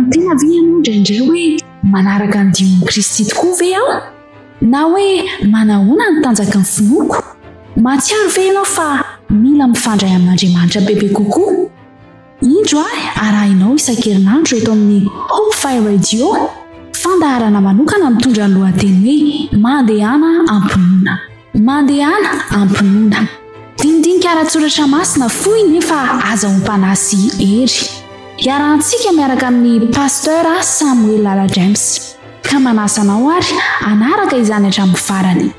Manontany tena ve ianao indraindray hoe manaraka ny dion'i Kristy tokoa ve aho? Na hoe manahoana ny tanjaky ny finoako? Mahatsiaro ve ianao fa mila mifandray amin'Andriamanitra bebe kokoa? Indro ahy arahinao isan-kerinandro eto amin'ny Hope Fire Radio, fandaharana manokana mitondra ny lohateny hoe Mandehana am-pinoana. Mandehana am-pinoana. Dinidinika ara-tsoratra masina fohy nefa azahoam-panahy sy hery. Iarahantsika miaraka amin'ny Pasteur Samuel Lala James. Ka manasa anao ary hanaraka izany hatramin'ny farany.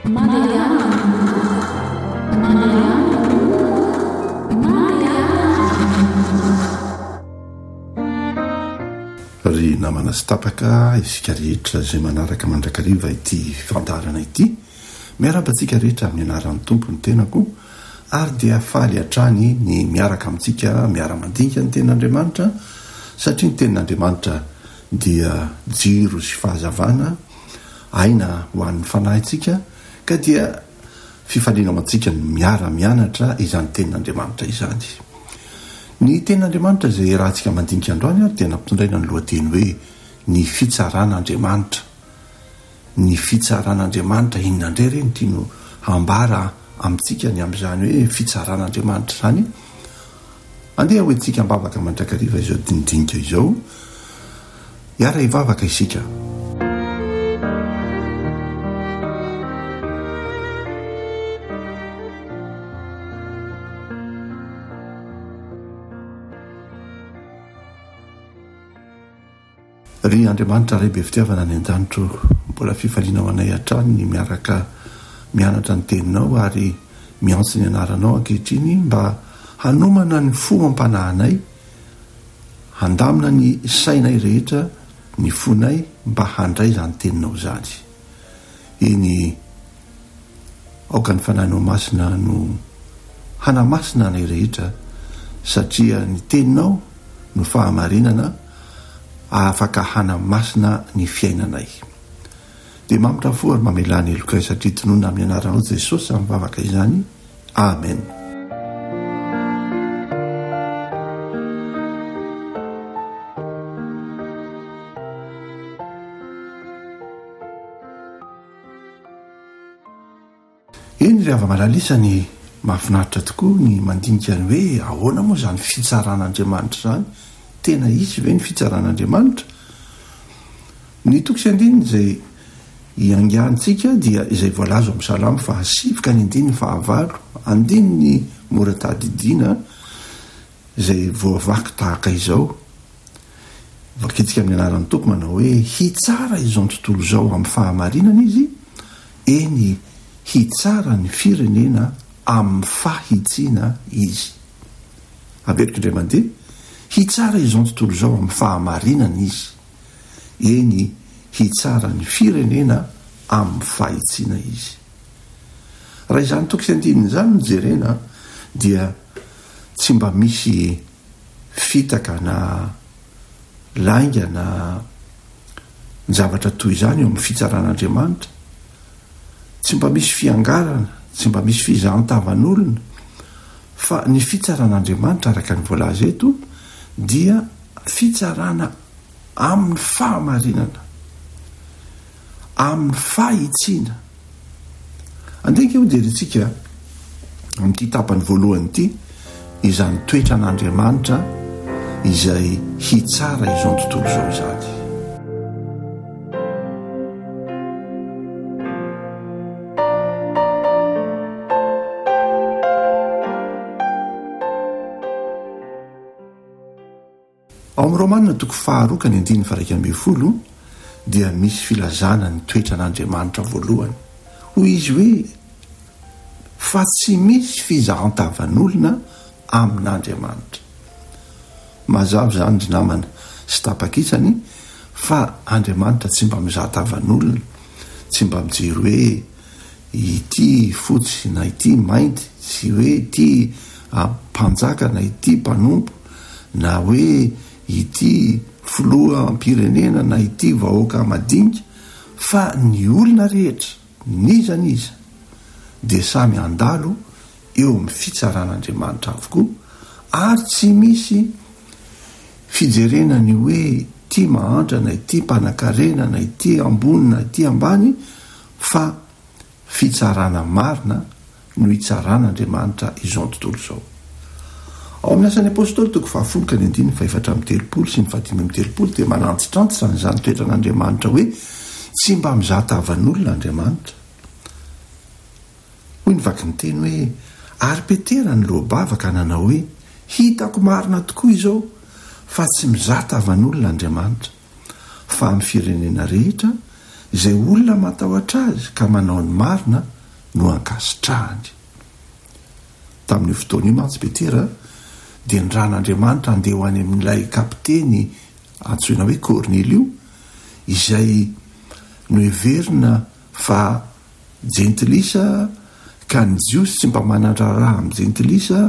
Mandehana am-pinoana. Mandehana am-pinoana. Mandehana am-pinoana. Ry namana sy tapaka, isika rehetra izay manaraka mandrakariva ity fandaharana ity, miarahaba antsika rehetra amin'ny anaran'ny Tompo ny tenako ary dia faly hatrany ny miaraka amintsika miara-mandinika ny tenin'Andriamanitra satria ny tenin'Andriamanitra dia jiro sy fahazavana, aina ho an'ny fanahintsika ka dia fifaliana ho antsika ny miara-mianatra izany tenin'Andriamanitra izany. Ny tenin'Andriamanitra izay iarahantsika mandinika androany ary dia nampitondraina ny lohateny hoe ny fitsaran'Andriamanitra. Ny fitsaran'Andriamanitra, inona indray re no tiany hambara amintsika ny amin'izany hoe fitsaran'Andriamanitra izany? Andeha hoentintsika am-bavaka mandrakariva izao dinidinika izao. Hiara-hivavaka isika. Ry Andriamanitra Ray be fitiavana any an-danitra o, mbola fifaliana ho anay hatrany ny miaraka mianatra ny Teninao ary miantso ny Anaranao ankehitriny mba hanomana ny fo amam-panahinay, handamina ny sainay rehetra, ny fonay mba handray izany Teninao izany. Eny, aoka ny Fanahinao Masina no hanamasina anay rehetra satria ny Teninao no fahamarinana afaka hanamasina ny fiainanay. Dia mamindra fo ary mamelà ny helokay satria tononina amin'ny anaranao Jesosy izany vavaka izany. Amen. Eny ry hava-malala isany, mahafinaritra tokoa ny mandinika ny hoe ahoana moa izany fitsaran'Andriamanitra izany? Tena hisy ve ny fitsaran'Andriamanitra? Ny toko sy andininy izay iangantsika dia izay voalaza ao amin'ny Salamo fahasivy ka ny andininy fahavalo, andininy mora tadidiana izay voavaky tahaka izao, Vakintsika amin'ny anaran'ny Tompo manao hoe, Hitsara izao tontolo izao amin'ny fahamarinana Izy, eny, hitsara ny firenena amin'ny fahitsiana Izy. Averiko indray mandeha, Hitsara izao tontolo izao amin'ny fahamarinana Izy, eny, hitsara ny firenena amin'ny fahitsiana Izy. Raha izany toko sy andininy izany no jerena dia tsy mba misy fitaka na lainga na ny zavatra toy izany eo amin'ny fitsaran'Andriamanitra. Tsy mba misy fiangarana, tsy mba misy fizahan-tavan'olona, fa ny fitsaran'Andriamanitra araka ny voalaza eto dia fitsarana amin'ny fahamarinana, amin'ny fahitsiana. Andeha ange hojerentsika amin'ity tapany voalohany ity izany toetran'Andriamanitra izay hitsara izao tontolo izao izany. Ao amin'ny Romana toko faharoa ka ny andininy faha-11 dia misy filazana ny toetran'Andriamanitra voalohany. Hoy izy hoe, Fa tsy misy fizahan-tavan'olona amin'Andriamanitra. Mazava izany ry namana sy tapak'isany fa Andriamanitra tsy mba mizaha tavan'olona, tsy mba mijery hoe ity fotsy na ity mainty, tsy hoe ity mpanjaka na ity mpanompo, na hoe ity filoham-pirenena na ity vahoaka madinika, fa ny olona rehetra, n'iza n'iza, dia samy handalo eo amin'ny fitsaran'Andriamanitra avokoa, ary tsy misy. fijerena ny hoe ity mahantra na ity mpanankarena na ity ambony na ity ambany fa fitsarana marina no hitsaran'Andriamanitra izao tontolo izao. Ao amin'ny Asan'ny Apostoly toko fahafolo ka ny andininy fahefatra amby telopolo sy ny fahadimy amby telopolo dia manantitrantitra an'izany toetran'Andriamanitra hoe tsy mba mizaha tavan'olona Andriamanitra. Hoy ny vakinteny hoe, Ary Petera niloa-bava ka nanao hoe, Hitako marina tokoa izao fa tsy mizaha tavan'olona Andriamanitra, fa amin'ny firenena rehetra izay olona matahotra Azy ka manao ny marina no ankasitrahany. Tamin'io fotoana io mantsy Petera dia niran'Andriamanitra handeha ho any amin'ilay kapiteny antsoina hoe Kornelio, izay noheverina fa jentilisa ka ny Jiosy tsy mba manan-draharaha amin'ny jentilisa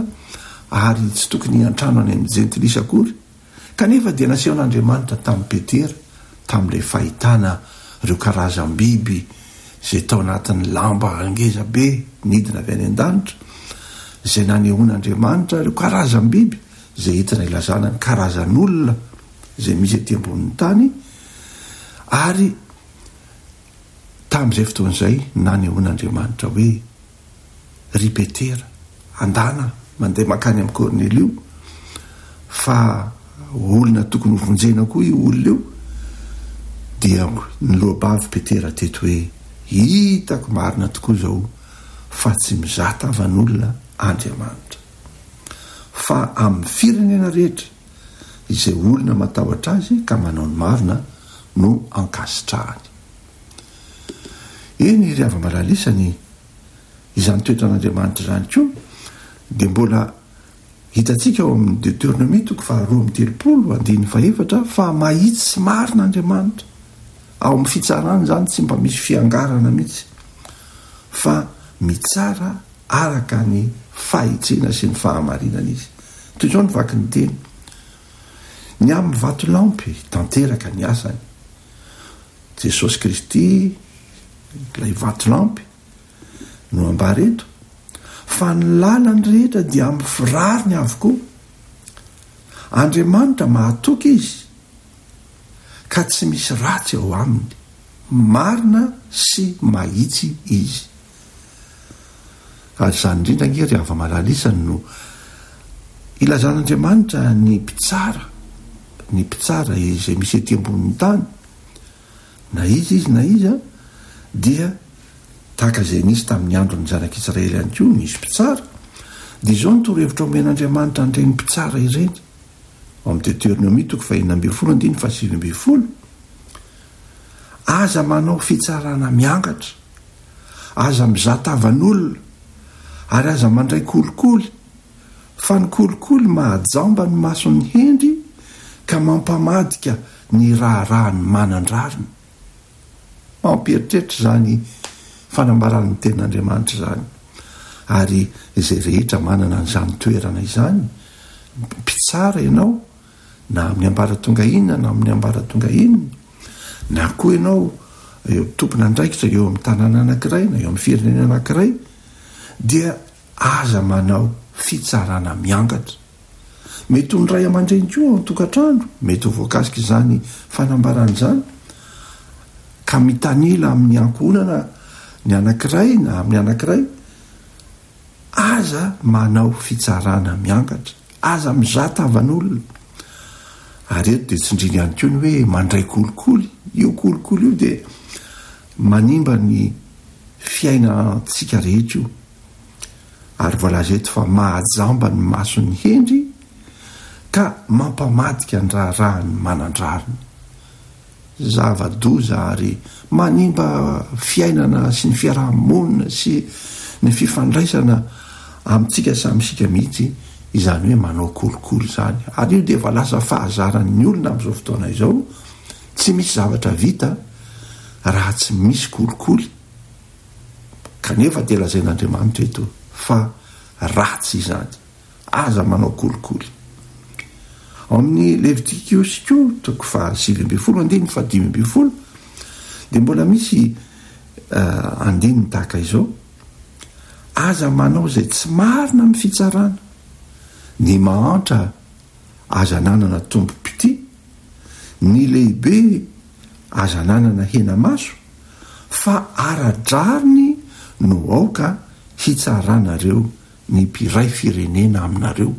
ary tsy tokony hiantrano any amin'ny jentilisa akory. Kanefa dia nasehon'Andriamanitra tamin'i Petera tamin'ilay fahitana ireo karazam-biby izay tao anatin'ny lamba ngeza be nidina avy any an-danitra, izay nanehoan'Andriamanitra ireo karazam-biby izay entina ilazana ny karazan'olona izay misy ety ambonin'ny tany, ary Tamin'izay fotoana izay, nanehoan'Andriamanitra hoe, Ry Petera, andana mandeha mankany amin'i Kornelio, fa olona tokony hovonjena koa io olona io. Dia niloa-bava Petera teto hoe, Hitako marina tokoa izao fa tsy mizaha tavan'olona Andriamanitra. Fa amin'ny firenena rehetra, izay olona matahotra Azy ka manao ny marina no ankasitrahany. Eny, ry hava-malala isany, izany toetran'Andriamanitra izany koa dia mbola hitantsika ao amin'ny Deoteronomia toko faharoa amby telopolo andininy fahefatra fa mahitsy sy marina Andriamanitra. Ao amin'ny fitsarany izany tsy mba misy fiangarana mihitsy fa mitsara araka ny fahitsiana sy ny fahamarinana izy. Toy izao ny vakin'ny teny, Ny amin'ny vatolampy, tanteraka ny asany. Jesosy Kristy, ilay vatolampy, no ambara eto, fa ny lalany rehetra dia amin'ny firariny avokoa. Andriamanitra mahatoky izy, ka tsy misy ratsy ao aminy. Marina sy mahitsy izy. Ary izany indrindra ange ry hava-malala isany no ilazan'Andriamanitra ny mpitsara, ny mpitsara izay misy ety ambonin'ny tany, na iza izy na iza, dia tahaka izay nisy tamin'ny andron'ny zanak'Israely ihany koa, nisy mpitsara. Dia izao ny torohevitra omen'Andriamanitra an'ireny mpitsara ireny, ao amin'ny Deoteronomia toko fahenina ambin'ny folo andininy fahasivy ambin'ny folo, Aza manao fitsarana miangatra. Aza mizaha tavan'olona, ary aza mandray kolikoly, fa ny kolikoly mahajamba ny mason'ny hendry ka mampamadika ny raharahan'ny manan-drariny. Mampieritreritra izany fanambaran'ny Tenin'Andriamanitra izany. Ary izay rehetra manana an'izany toerana izany, mpitsara ianao, na amin'ny ambaratonga inona na amin'ny ambaratonga inona, na koa ianao eo tompon'andraikitra eo amin'ny tanàna anankiray na eo amin'ny firenena anankiray, dia aza manao fitsarana miangatra. Mety ho ny ray aman-dreny koa ao an-tokantrano, mety ho voakasika izany fanambarana izany, ka mitanila amin'ny ankohonana ny anankiray na amin'ny anankiray, Aza manao fitsarana miangatra, aza mizaha tavan'olona. Ary eto dia tsindriny ihany koa ny hoe mandray kolikoly. Io kolikoly io dia manimba ny fiainantsika rehetra io. Ary voalaza eto fa mahajamba ny mason'ny hendry ka mampamadika ny raharahan'ny manan-drariny. Zava-doza ary manimba fiainana sy ny fiaraha-monina sy ny fifandraisana amintsika samy isika mihitsy izany hoe manao kolikoly izany. Ary io dia efa lasa fahazaran'ny olona amin'izao fotoana izao, tsy misy zavatra vita raha tsy misy kolikoly. Kanefa dia lazain'Andriamanitra eto fa ratsy izany. Aza manao kolikoly. Ao amin'ny Levitikosy koa, toko faha-19 andininy faha-15, dia mbola misy andininy tahaka izao, Aza manao izay tsy marina amin'ny fitsarana. Ny mahantra. aza ananana tombom-pitia, ny lehibe aza ananana hena-maso, fa ara-drariny no aoka hitsaranareo ny mpiray firenena aminareo.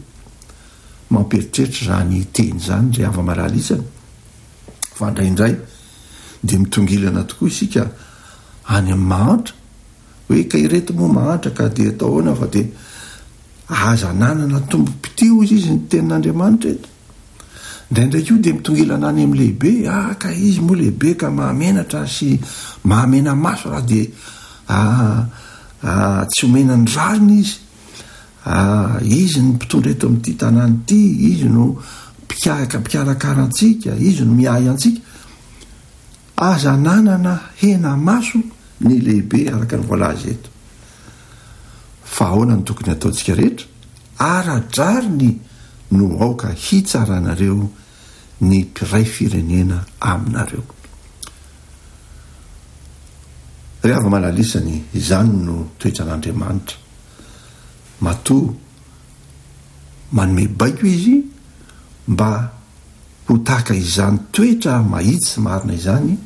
Mampieritreritra izany teny izany ry hava-malala isany, fa indraindray dia mitongilana tokoa isika any amin'ny mahantra, hoe ka ireto moa mahantra ka dia atao ahoana fa dia aza ananana tombom-pitia hoy izy ny tenin'Andriamanitra eto. Indraindray koa dia mitongilana any amin'ny lehibe, ah ka izy moa lehibe ka mahamenatra sy mahamena-maso raha dia ah, ah, tsy omena ny rariny izy. Ah, izy no mpitondra eto amin'ity tanàna ity, izy no mpikaraka mpikarakara antsika, izy no miahy antsika. Aza ananana hena-maso ny lehibe araka ny voalaza eto. Fa ahoana no tokony hataontsika rehetra? Ara-drariny no aoka hitsaranareo ny mpiray firenena aminareo. Ry hava-malalisany, izany no toetran'Andriamanitra. Matoa manome baiko Izy mba ho tahaka izany toetra mahitsy sy marina izany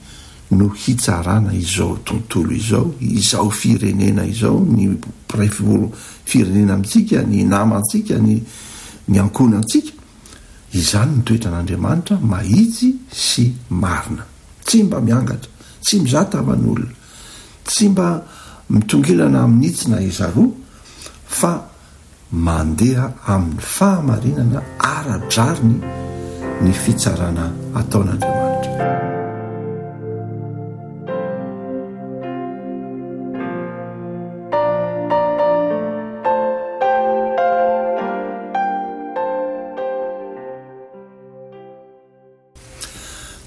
no hitsarana izao tontolo izao, izao firenena izao, ny mpiray firenena amintsika, ny namantsika, ny ny ankohonantsika. Izany no toetran'Andriamanitra mahitsy sy marina. Tsy mba miangatra, tsy mizaha tavan'olona, tsy mba mitongilana amin'itsy na izaroa fa Mandeha amin'ny fahamarinana ara-drariny ny fitsarana ataon'Andriamanitra.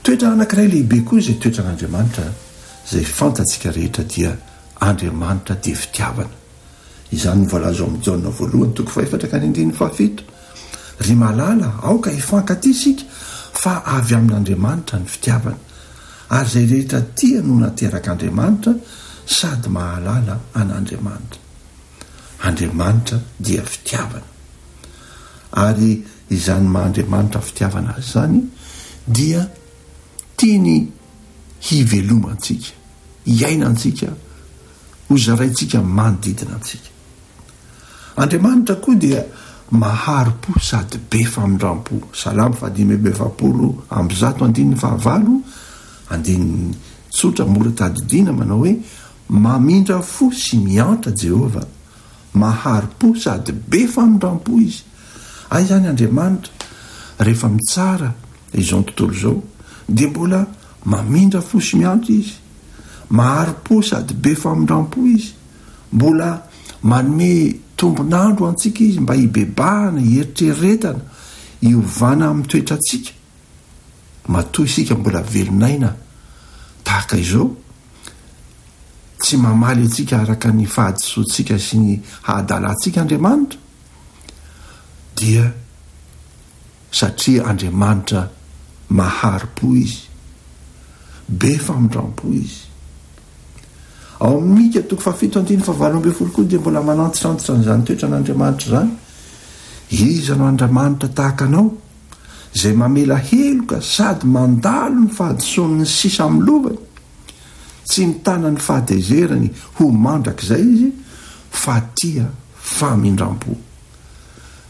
Toetra anankiray lehibe koa izay toetran'Andriamanitra izay fantatsika rehetra dia Andriamanitra dia fitiavana. Izany no voalaza ao amin'ny Jaona voalohany toko fahefatra ka ny andininy fahafito. Ry malala, aoka hifankatia isika fa avy amin'Andriamanitra ny fitiavana. Ary izay rehetra tia no naterak'Andriamanitra sady mahalala an'Andriamanitra. Andriamanitra dia fitiavana. Ary izany maha Andriamanitra fitiavana Azy izany dia tiany hivelomantsika, hiainantsika, hozaraintsika manodidina antsika. Andriamanitra koa dia mahari-po sady be famindram-po. Salamo fahadimy 145 andininy fahavalo, andininy tsotra mora tadidiana manao hoe mamindra fo sy miantra Jehovah Mahari-po sady be famindram-po izy. Hay izany Andriamanitra rehefa mitsara izao tontolo izao dia mbola mamindra fo sy miantra izy. Mahari-po sady be famindram-po izy. Mbola manome tombon'andro antsika izy mba hibebahana, hieritreretana, hiovana amin'ny toetrantsika. Matoa isika mbola velon'aina tahaka izao, tsy mamaly antsika araka ny fahadisoantsika sy ny hahadalantsika Andriamanitra, dia satria Andriamanitra mahari-po Izy, be famindram-po Izy. Ao amin'ny Mika toko fahafito andininy fahavalo ambin'ny folo koa dia mbola manantitrantitra an'izany toetran'Andriamanitra izany. Iza no Andriamanitra tahaka anao? izay mamela heloka sady mandalo ny fahadisoan'ny sisa amin'ny lovany, tsy mitana ny fahatezerany ho mandrakizay izy, fa tia famindram-po.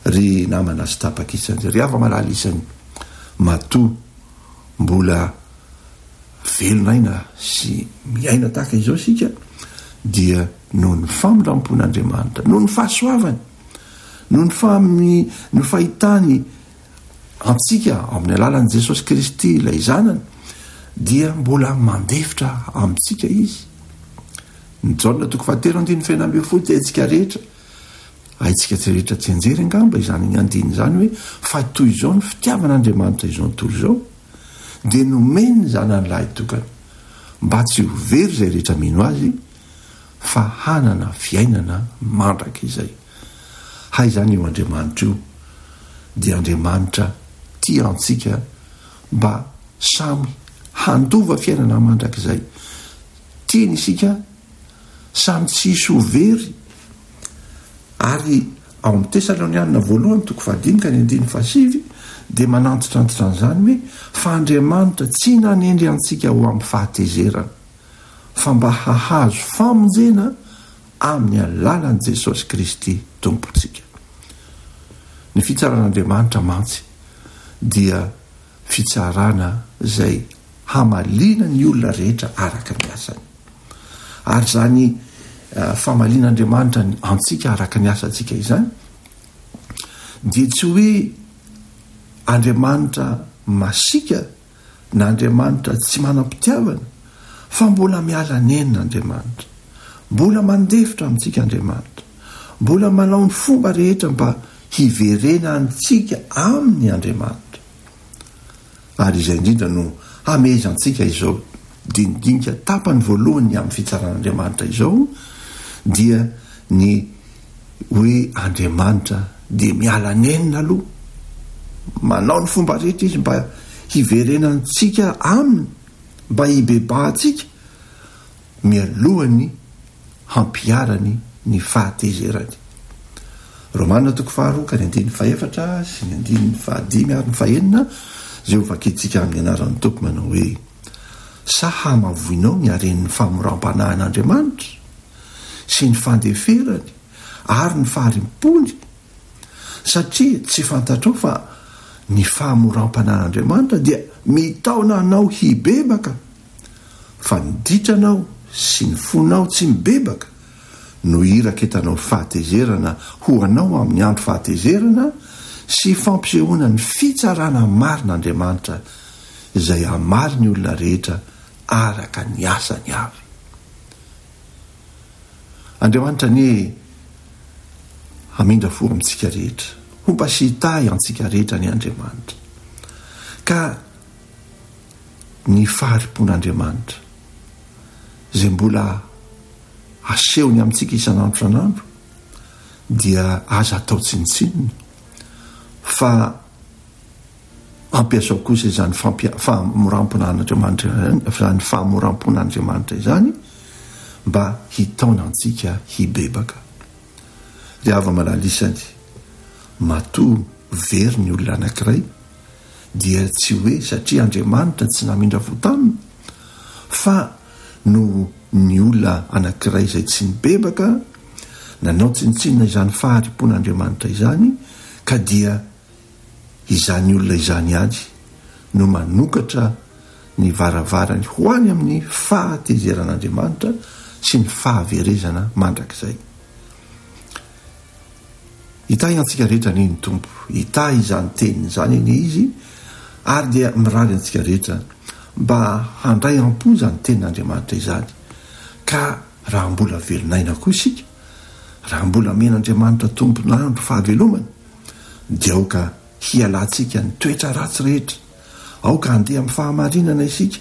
Ry namana sy tapaka isany, ry hava-malala isany, matoa mbola velon'aina sy miaina tahaka izao isika, dia noho ny famindram-pon'Andriamanitra, noho ny fahasoavany, Noho ny fahamy ny fahitany antsika amin'ny alalan'i Jesosy Kristy ilay Zanany, dia mbola mandefitra amintsika Izy. Ny Jaona toko fahatelo andininy fahenina ambin'ny folo dia haintsika rehetra, haintsika tsy rehetra tsianjery angamba izany andininy izany hoe fa toy izao ny fitiavan'Andriamanitra izao tontolo izao, dia nomeny ny Zanany lahitokana mba tsy ho very izay rehetra mino Azy, fa hanana fiainana mandrakizay. Hay izany io Andriamanitra io dia Andriamanitra tia antsika mba samy handova fiainana mandrakizay. Tiany isika samy tsy hisy ho very ary ao amin'ny Tesalonianina voalohany toko fahadimy ka ny andininy fahasivy. dia manantitrantitra an'izany hoe fa Andriamanitra tsy nanendry antsika ho amin'ny fahatezerana, fa mba hahazo famonjena amin'ny alalan'i Jesosy Kristy Tompontsika. Ny fitsaran'Andriamanitra mantsy dia fitsarana izay hamaliana ny olona rehetra araka ny asany. Ary izany famalian'Andriamanitra antsika araka ny asantsika izany dia tsy hoe Andriamanitra masiaka na Andriamanitra tsy manam-pitiavana fa mbola miala nenina Andriamanitra. Mbola mandefitra amintsika Andriamanitra. Mbola manao ny fomba rehetra mba hiverenantsika aminy Andriamanitra. Ary izay indrindra no hamehezantsika izao dinidinika tapany voalohany ny amin'ny fitsaran'Andriamanitra izao dia ny hoe Andriamanitra dia miala nenina aloha, manao ny fomba rehetra izy mba hiverenantsika aminy, mba hibebahantsika mialohan'ny hampiharany ny fahatezerany. Romana toko faharoa ka ny andininy fahefatra sy ny andininy fahadimy ary ny fahenina izay ho vakintsika amin'ny anaran'ny Tompo manao hoe, Sa hamavoinao ny haren'ny famoram-panahin'Andriamanitra sy ny fandeferany ary ny faharimpony, satria tsy fantatrao fa ny fahamoram-panahin'Andriamanitra dia mitaona anao hibebaka? Fa ny ditranao sy ny fonao tsy mibebaka no hiraketanao fahatezerana ho anao amin'ny andro fahatezerana sy fampisehoana ny fitsarana marin'Andriamanitra izay hamaly ny olona rehetra araka ny asany avy. Andriamanitra anie hamindra fo amintsika rehetra, homba sy hitahy antsika rehetra anie Andriamanitra. Ka ny fahari-pon'Andriamanitra, izay mbola asehony amintsika isan'andro isan'andro, dia aza atao tsinontsinona, fa ampiasao kosa izany fahamorampon'Andriamanitra izany fahamorampon'Andriamanitra izany mba hitaona antsika hibebaka. Ry hava-malala isany, matoa very ny olona anankiray, dia tsy hoe satria Andriamanitra tsy namindra fo taminy, fa noho ny olona anankiray izay tsy nibebaka, nanao tsinontsinona izany fahari-pon'Andriamanitra izany, ka dia izany olona izany ihany no manokatra ny varavarany ho any amin'ny fahatezeran'Andriamanitra sy ny fahaverezana mandrakizay. Hitahy antsika rehetra anie ny Tompo, hitahy izany teniny izany anie Izy, ary dia mirary antsika rehetra mba handray am-po izany tenin'Andriamanitra izany, ka raha mbola velon'aina koa isika, raha mbola amen'Andriamanitra tompon'andro fahavelomana, dia aoka hialantsika ny toetra ratsy rehetra, aoka handeha amin'ny fahamarinana isika,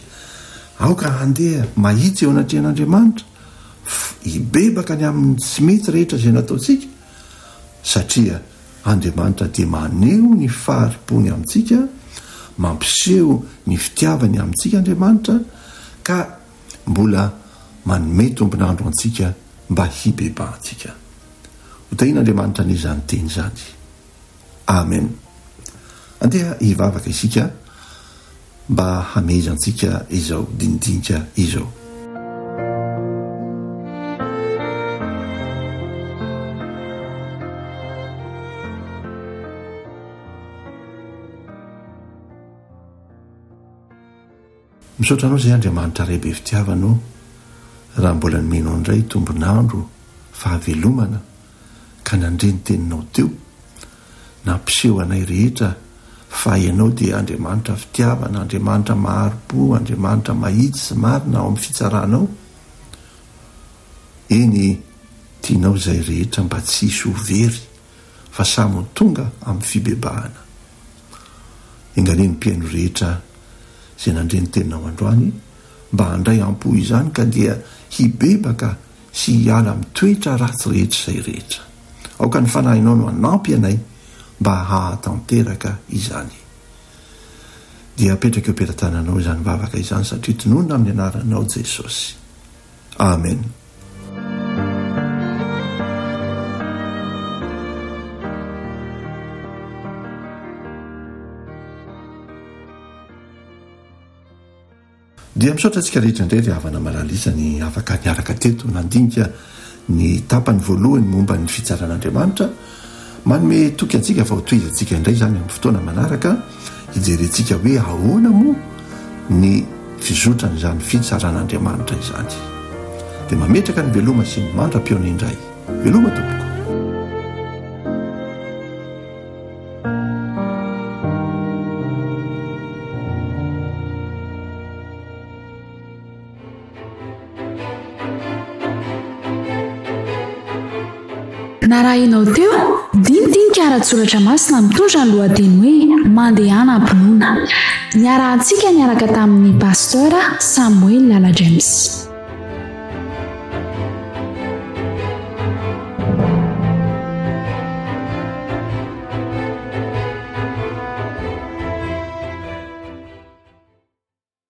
aoka handeha mahitsy eo anatrehan'Andriamanitra, hibebaka ny amin'ny tsy mety rehetra izay nataontsika, satria Andriamanitra dia maneho ny fahari-pony amintsika, mampiseho ny fitiavany amintsika Andriamanitra, ka mbola manome tombon'andro antsika mba hibebahantsika. Ho tahian'Andriamanitra anie izany teny izany. Amen. Andeha hivavaka isika mba hamehezantsika izao dinidinika izao. Misaotra Anao izay Andriamanitra Ray be fitiavana o, raha mbola nomenao indray tombon'andro fahavelomana ka nandre ny teninao teo, nampiseho anay rehetra fa Ianao dia Andriamanitra fitiavana, Andriamanitra mahari-po, Andriamanitra mahitsy sy marina ao amin'ny fitsaranao. Eny, tianao izay rehetra mba tsy hisy ho very fa samy ho tonga amin'ny fibebahana. Enganie ny mpihaino rehetra izay nandre ny teninao androany mba handray am-po izany ka dia hibebaka sy hiala amin'ny toetra ratsy rehetra izay rehetra. Aoka ny Fanahinao no hanampy anay mba hahatanteraka izany. Dia apetraka eo am-pelatananao izany vavaka izany satria tononina amin'ny anaranao Jesosy. Amen. Dia misaotra antsika rehetra indray ry havana malala isany afaka niaraka teto nandinika ny tapany voalohany momba ny fitsaran'Andriamanitra. Manome toky antsika fa ho tohizantsika indray izany amin'ny fotoana manaraka hijerentsika hoe ahoana moa ny fizotran'izany fitsaran'Andriamanitra izany. Dia mametraka ny veloma sy ny mandra-pihaona indray. Veloma tompoko. Narahinao teo, dinidinika ara-tsoratra masina mitondra ny lohateny hoe Mandehana am-pinoana. Niarahantsika niaraka tamin'ny Pasteur Samuel Lala James.